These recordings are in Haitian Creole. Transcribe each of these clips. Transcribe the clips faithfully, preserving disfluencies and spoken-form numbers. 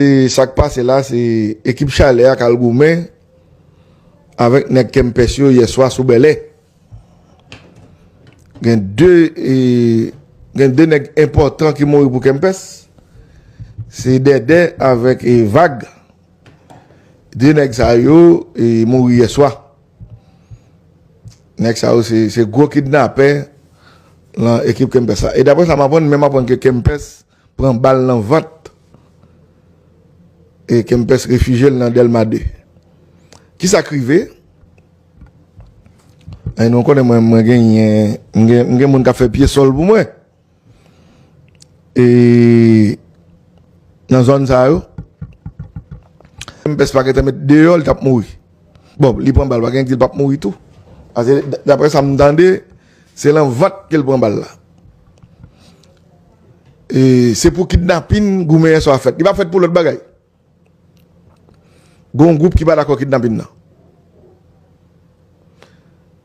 E sa k pase la, se ekip Chalè a k al goumen avèk nèg Kempès yo yè swa sou Bèlè. Gen de, e, gen de nèg enpòtan ki mouri pou Kempès. Se Dèdè avèk, e, Vag. De nèg sa yo, e, mouri yè swa. Nèg sa yo se, se gwo kidnapè lan ekip Kempès la. E daprè sa m aprann, menm aprann ke Kempès pran bal nan vant. E Kempès refijye l nan Dèlma de. Kisa k rive? E nou konnen mwen, mwen genyen, m gen, m gen moun k ap fè pye sòl pou mwen. E nan zòn sa yo, Kempès pa gentan met deyò, li t ap mouri. Bon, li pran bal, pa gen ki di l p ap mouri tou. Paske d-, daprè sa m tande, se lan vant ke l pran bal la. E se pou kidnapin goumen yè swa fèt. Li pa fèt pou lòt bagay. Gon gwoup ki pa dakò kidnapin nan.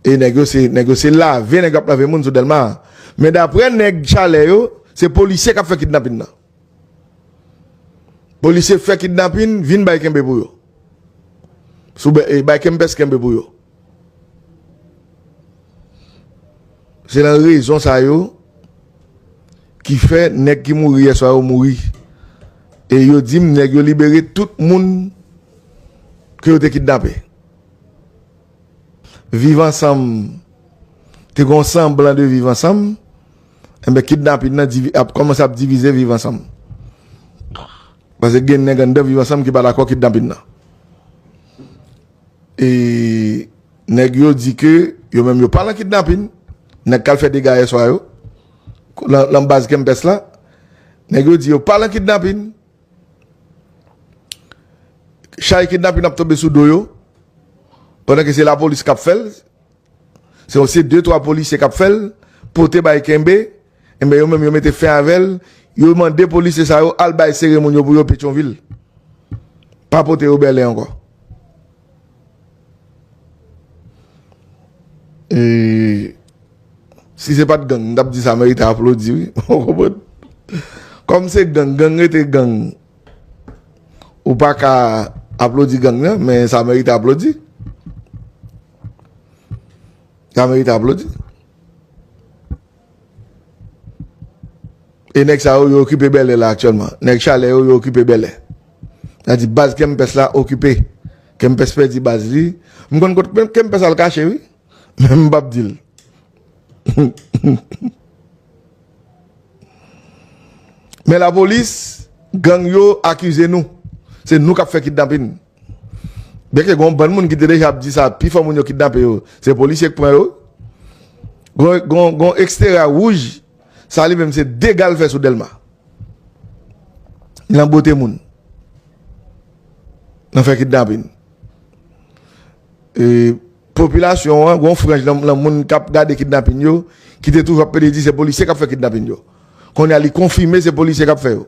E nèg yo se, nèg yo se lave, nèg yo ap lave moun sou Dèlma a. Men daprè nèg Chalè yo, se polisye k ap fè kidnapin nan. Polisye fè kidnapin, vin bay kenbe pou yo. Sou bè, e bay Kempès kenbe pou yo. Se lan rezon sa yo ki fè nèg ki mouri yè swa yo mouri. E yo di m nèg yo libere tout moun ke yo te kidnape. Viv Ansanm te gon sanblan de Viv Ansanm, enben kidnapin nan divi-, ap kòmanse ap divize Viv Ansanm. Paske gen nèg anndan Viv Ansanm ki pa dakò kidnapin nan. E nèg yo di ke yo menm yo pa lan kidnapin. Nèg k al fè dega yè swa yo, lan, lan baz Kempès la, nèg yo di yo pa lan kidnapin. Chay kidnapin ap tonbe sou do yo, pandan ke se lapolis k ap fè l. Se, se de, twa polisye k ap fè l, pote bay kenbe, enben yo menm yo mete fen avè l, yo mande polisye sa yo al bay sere moun yo pou yo Petyonvil. Pa pote yo Bèlè ankò. E si se pa t gang, m t ap di sa merite aplodi, wi. Ou konprann? Kòm se gang, gang rete gang. Ou pa ka aplodi gang nan, men sa merite aplodi. Sa merite aplodi. E nèg sa yo, yo okipe Bèlè la aktyèlman. Nèg Chalè yo, yo okipe Bèlè. Sa di baz Kempès la okipe. Kempès pèdi baz li. M konn kot Kempès al kache, wi. Men m p ap di l. Men lapolis, gang yo akize nou. Se nou k ap fè kidnapin. Byenke gon bann moun ki te deja ap di sa, pifò moun yo kidnape yo, se polisye k pran yo. Gon, gon, gon eksterya wouj, sa li menm se dega l fè sou Dèlma. Nan bote moun. Nan fè kidnapin. E popilasyon an, gon franj nan, nan moun k ap gade kidnapin yo, ki te toujou ap plede di se polisye k ap fè kidnapin yo. Kounye a li konfime se polisye k ap fè yo.